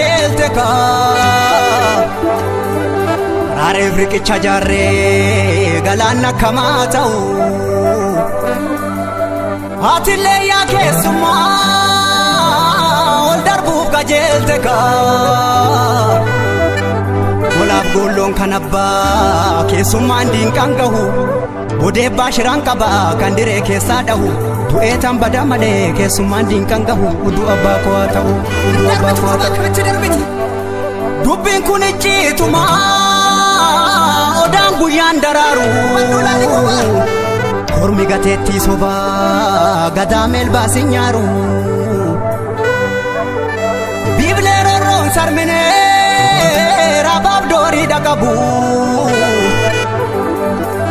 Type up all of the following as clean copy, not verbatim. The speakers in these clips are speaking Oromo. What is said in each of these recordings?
qajeelte kaa. Raareef riqicha jaarree galaanna akkamaa ta'u. Atillee yaa keessummaa ol darbuuf qajeelte kaa. Golaaf goolloon kan abbaa keessummaan diinqaan gahu. Odeebbaa shiraan qaba kan diree keessaa dhahu. Du'ee tan bada malee keessummaan diinqaan gahu. Udduu abbaa koo haa ta'u. Udduu abbaa koo haa ta'u. Dubbiin kun icciituma odaan guyyaan daraaru. Kormi gateettii sobaa gadaa meelbaas hin nyaaru. Biiblee rorroon sarminee raabaaf doorii dhaqabu.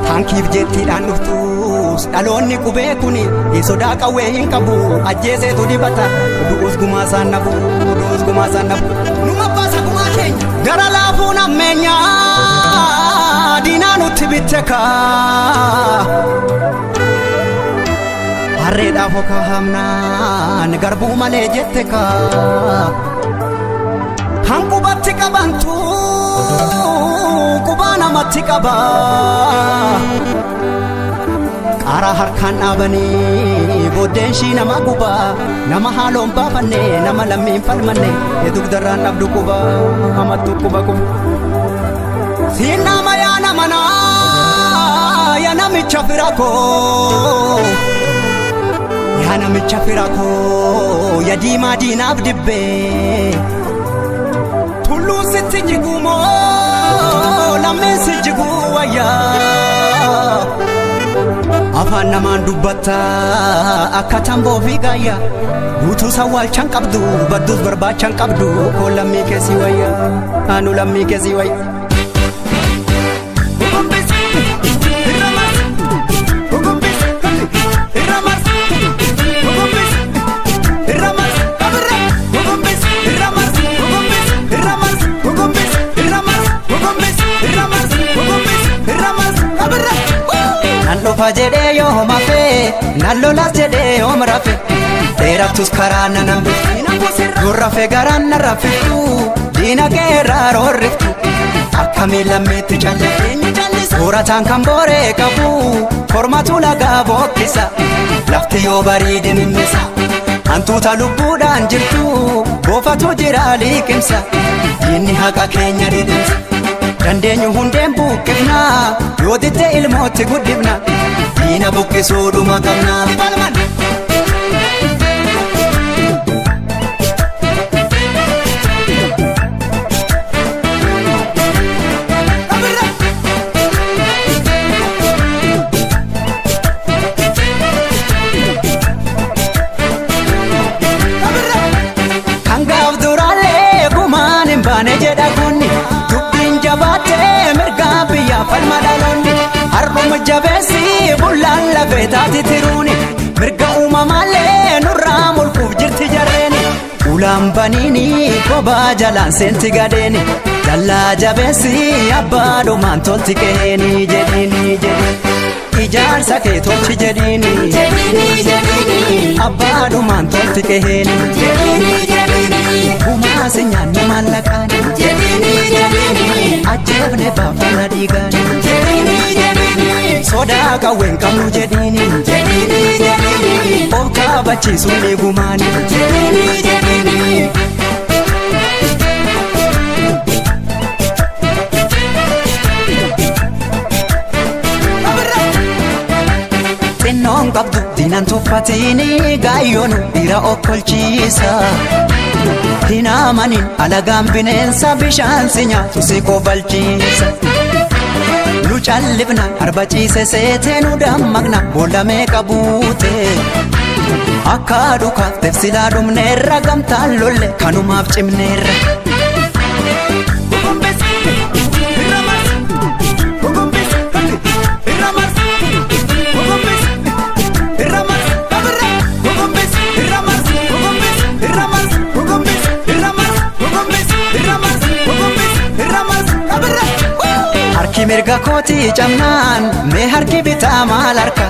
Taankiif jettiidhaan dhuftus dhaloonni qubee kuni sodaa qawwee hin qabu. Ajjeeseetu dibata du'us gumaa isaan nabu. Du'us gumaa isaan nabu. Numa baasa gumaa keenya. Gara laafuun ammeenyaa diinaa nutti bitte kaa. Harreedhaaf okaa hamnaan garbuu malee jette kaa. Kan qubatti qabantu qubaa namatti qaba. Qaaraa harkaan dhaabanii booddeen ishii nama guba. Nama haaloon baafanne nama lammiin falmanne dugdarraan dhabdu quba hamattu quba quba. Siin nama yaa nama naa yaa namicha fira koo. Yaa namicha fira koo yaa diimaa diinaaf dibbee. Tulluun sitti jiguu moo lammiin si jiguu wayyaa. Afaan namaan dubbatta akka tamboo fi gaayyaa. Guutuu sawwaalchan qabdu badduus barbaachan qabdu koo lammii keessi wayyaa. Anu lammii keessi wayyaa. Nan dhufa jedhee yoo homa fee, nan lolas jedhee yoom rafe, dheerattus karaa nan hambiftu, dur rafe garaan na rafiftu, diina keerraa roorriftu, akkamiin lammiitti calliftu, soorataan kan booree qabu, kormatu lagaa bookkisa, lafti yoo bariide mimmisa, hantuuta lubbuudhaan jirtu, boofatu jira liqimsa, diinni haqa keenya dhidhimsa. Dandeenyu hundeen buqqifna, yoo didde ilmootti guddifna, diina buqqisuu dhuma qabna. Kan gaaf duraallee gumaan hin baane jedha kunni. Dubbiin jabaatee mirgaa biyyaa falma dhaloonni. Har'uma jabeessi bullaan lafee taati tiruuni. Mirga uumamaallee nurraa mulquuf jirti jarreeni. Ulaan baniini kophaa jalaan seenti gadeeni. Dallaa jabeessi abbaa dhumaan tolti qeeni jedhiini jedhiini. Ijaarsa kee tolchi jedhiini Jedhini jedhini abbaa dhumaan tolti qeeni jedhini jedhini Gumaa si nyaanne maallaqaani jedhini jedhini ajjeefne baafana dhiigaani jedhini jedhini sodaa qawween qabnu jedhiini jedhini jedhini of kaabachiisuun dhiigumaani. jedhini jedhini. Xinnoon qabdu diinan tuffatini gaayyoonu dhiira okkolchiisa. Hin amanin alagaan bineensa bishaan si nyaatu si kofalchiisa. Nu callifna arba ciise seetee nu dammaqna boolla meeqa buute. Akka dhukaaf silaa dhumneerra gamtaan lolle kanumaaf cimneerra. Harki mirga kootii cabnaan mee harki bitaa maal harka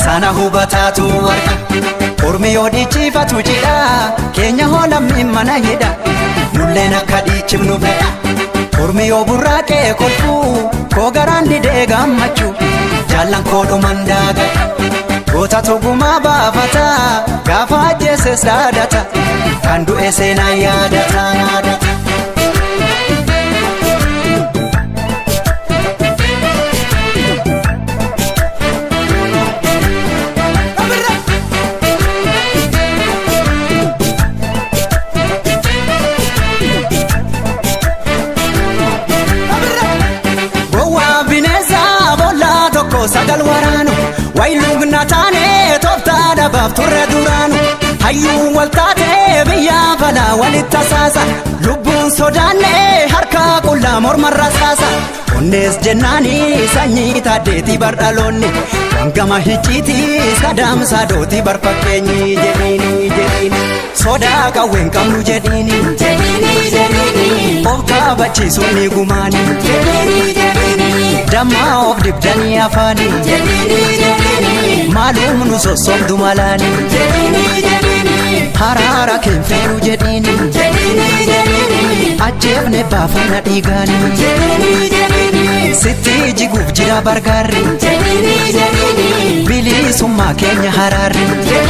sana hubataatu harka. Ormi yoo dhiichifatu jidha keenya hoo lammiin mana hidha. Nu Nulleen akka dhiichifnu fedha. Ormi yoo burraaqee kolfuu koo garaan didee gammachuu jaallan koo dhuman daagadha. Goota tugumaa baafata gaafa ajjeeses dhaadata kan du'e seenaan yaadata yaadata. Gowwaa bineensa boollaa tokko sagal waraanu wayiluugna taane tooftaa dhabaaf turre duraanu hayyuu wal taate biyya falaa walitti tasaasa lubbuun sodaanne harka qullaa mormarra saasa onnees jennaani sanyii taaddeetii bardhaloonni wangama hicciitii sadaamsaa dootii barfakkeenyi jedhiini jedhiini sodaa qawween qabnu jedhiini Jedhini jedhini. of kaabachiisuun ni gumaani. Jedhini jedhini. Dammaa of dibdanii afaanii Jedhini jedhini. maalum nu sossobdu malaanii Jedhini jedhini. haraara keenfeeru jedhiini Jedhini jedhini. ajjeefne baafana dhiigaanii Jedhini jedhini. sitti jiguuf jira bargaarri Jedhini jedhini. bilisummaa keenya haraarri. Jedhini.